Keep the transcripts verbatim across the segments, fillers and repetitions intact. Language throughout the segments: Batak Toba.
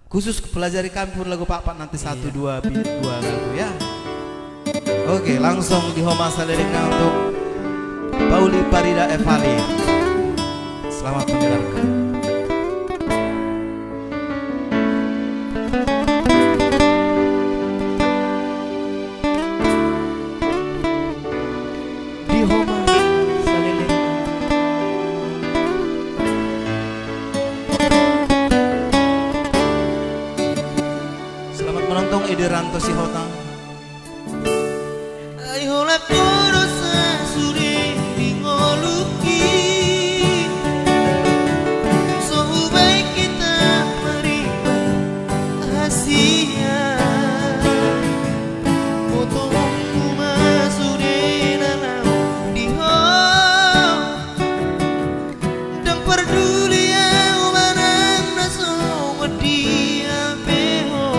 Khusus pelajari kami pun lagu Pakpak nanti satu, iya, dua, bi-, dua lagu, ya. Oke, langsung di Homa Saleleng na untuk Pauli Parida Evali. Selamat mendengarkan. Di Homa Saleleng. Selamat menonton, Edi Ranto Sihotang. Ai holan do sasude ni ngolungki, so hubaen hita marimba hasian. Botoonmu ma sude na laho di ho. Ndang parduli ahu manang na songon dia pe ho.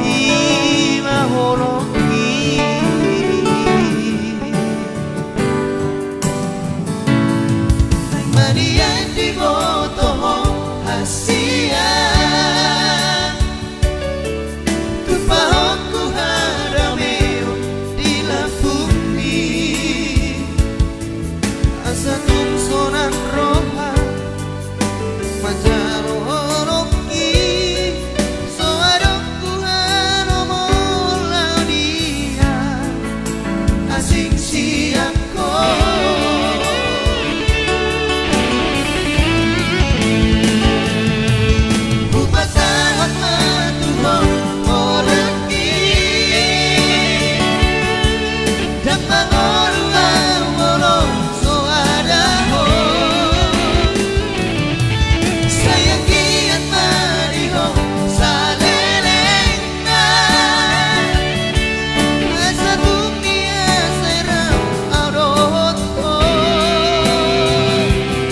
I ma holongki. Ai manian diboto ho hasian. Tumpahonku hadameon di lambungmi. Asa tung sonang roha manjalo holongki. So adong huhalomohon laho dia asing sian ho. Hupasahat ma tu ho ngolungki. Ndang mangolu ahu molo so ada ho. Sai anggiat ma di ho saleleng. Asa tung dia sai rau ahu dohot ho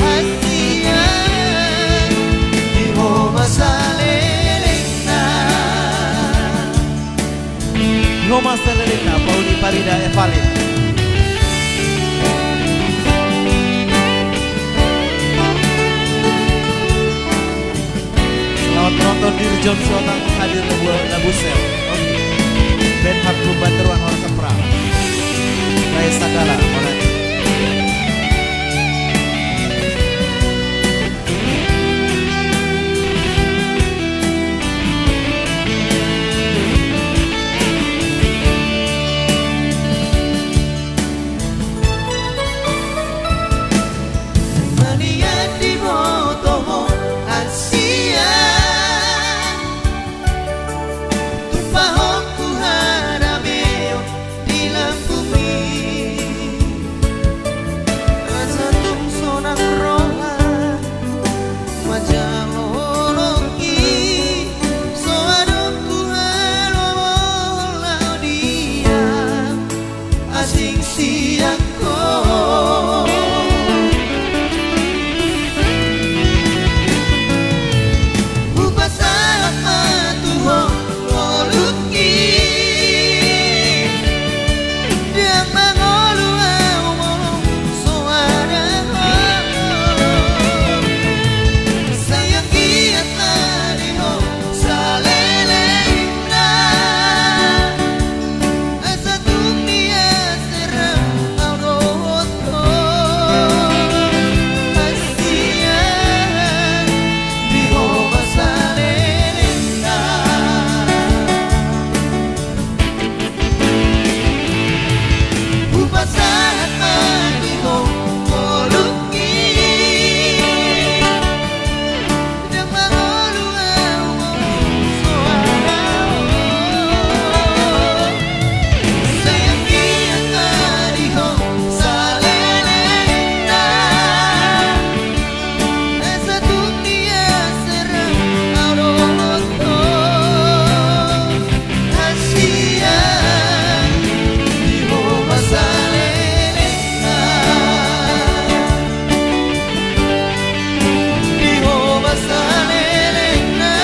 hasian di Homa Saleleng na. Di Homa Saleleng na, Pauli Parida Evali. Selamat menonton, Dirjon Sihotang hadir lagu, lagu sel. Oke. Band Hartu Banderwan Hora Kepra. Bae Sagala, mulai. Manian diboto ho hasian. Tumpahonku hadameon di lambungmi. Asa tung sonang roha manjalo holongki. So adong huhalomohon laho dia asing sian ho. Hupasahat ma tu ho ngolungki. Ndang mangolu ahu molo so ada ho. Sai anggiat ma di ho saleleng na. Asa tung dia sai rau ahu dohot ho hasian di Homa Saleleng na. Hupasahat ma di ho ngolungki. Ndang mangolu ahu molo so ada ho. Sai anggiat ma di ho saleleng na. Asa tung dia sai rau ahu dohot ho hasian di Homa Saleleng na. Di Homa Saleleng na.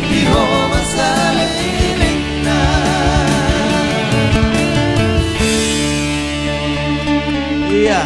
Di Homa Saleleng na. Iya.